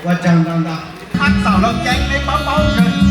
Ua tsaug ntau ntau, thaj txaus Looj Ceeb neb paub paub kawg.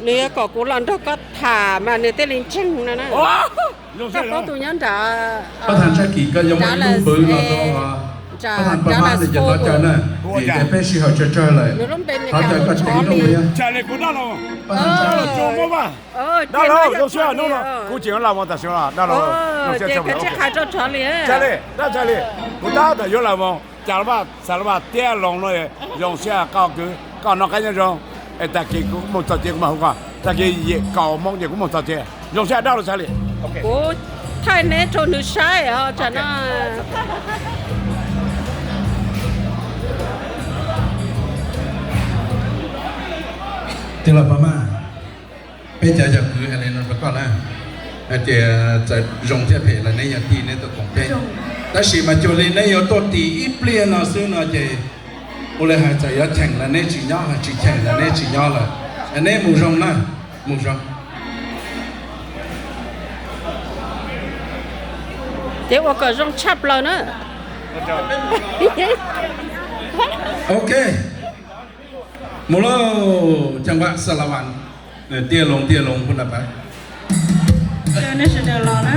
Nws yuav kom kuv los nrog koj tham mas nws thiaj li ntseeg no na. Koj paub tus nyob nrad, pab tham Tsab Kis, koj yuav muaj ib lub npawv no rau pab tham pab mab nws cov hnov caw na, vim tias peb sij hawm tsawg tsawg lawm, hnov caw koj ceev nrooj li. Pab tham Tsab Kis, kuv tsis ua lam mus tam sim no dab laug, dab laug, kuv tab tom yuav lam mus cas los mas, xav los mas tiab loos no, zoo siab koj kwv koj noj qab nyob zoo, es tag kis kuv mus txog ces kuv mam hu koj, tag kis yim kaum moo ces kuv mus txog ces zoo siab dab laug Tsab Kis. Kuv thaij neb rau nws saib os tsam no. Tij laug Paj Maj, peb cov yog kwv hais li no rau koj na, hais tias txawm zoo thiab phem los neb yog tij neb tuaj koom peb, tab sis mas cuag li neb yuav tuaj tim ib pliag no xwb no ces ua li hais txawm yuav cheem los neb tsis nyob, tsis cheem los neb tsis nyob lawm, neb mus zoo na, mus zoo. Ces ua kom zoo tshaj plaws na. Ok, mus lauj, cag npam xa la vas, tiaj loos tiaj loos pub na pab. Neb sawv daws los na.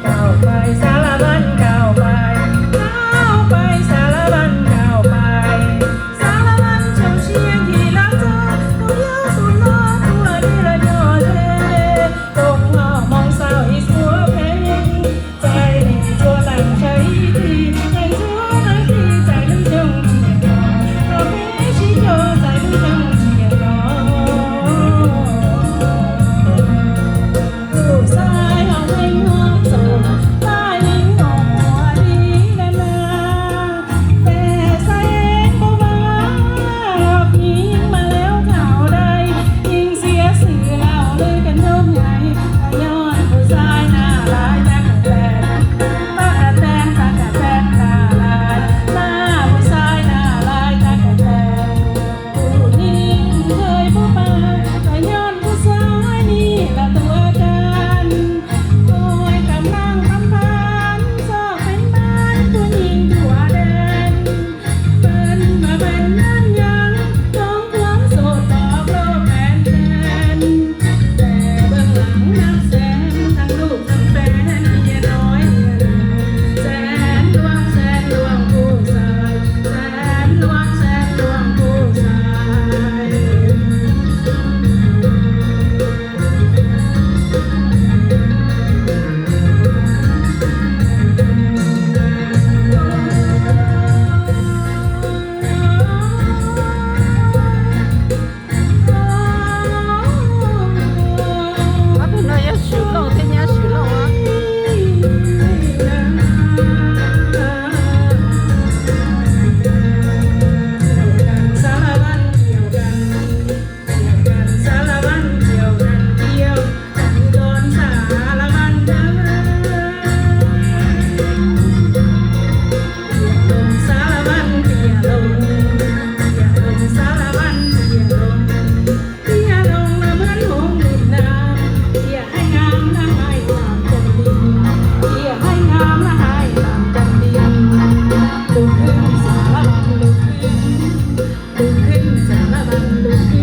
Kauv pais, sab la vas kauv pais, kauv pais, sab la vas kauv pais. Sab la vas tsoom siab nkim lawv txog, tus yawg tus no tuaj li lawv nyob ze. Koom haum moo xaus ib suab pheej, txais li tsuas leej tshaj ib tij, leej tsuas leej tij txais lub xyoo tsis los, tau peb sib cog txais lub xyoo tsis los. Kuv xaiv hauv pheej hauv txaus, tab yeej hauv muaj li lawm na. Tes xaiv npau vas, los yeej mas lawv thaum dai, yeej xiav xwm laus lwm kab nyob nyais, nyob kuv xaiv na lais tag kas tes, tag kas tes, tag kas tes na lais, na kuv xaiv na lais tag kas tes. Kuv yeej ntshaw pub pab, tas nyob kuv xaiv nim los tuaj kan, ua kam laj qab npab, txoj kev npab kuv yeej tuaj dan. Peb mas peb nab nyav, toob kuab xum tom plaub peb ten, tes npaj lam nab xeev, tag lub xeev peb, yaj no yaj no, xeev luag xeev luag kuv xaiv, xeev luag xeev luag kuv xaiv. Ob tug no yog Swm Lauj thiab nyab Swm Lauj. Tiaj loos na muab hoob lwm nab, tiaj haib ngam na haib tam cam li, tiaj haib ngam na haib tam cam li. Lug khwb xav las vas lug khwb, lug khwb xav las vas lug khwb.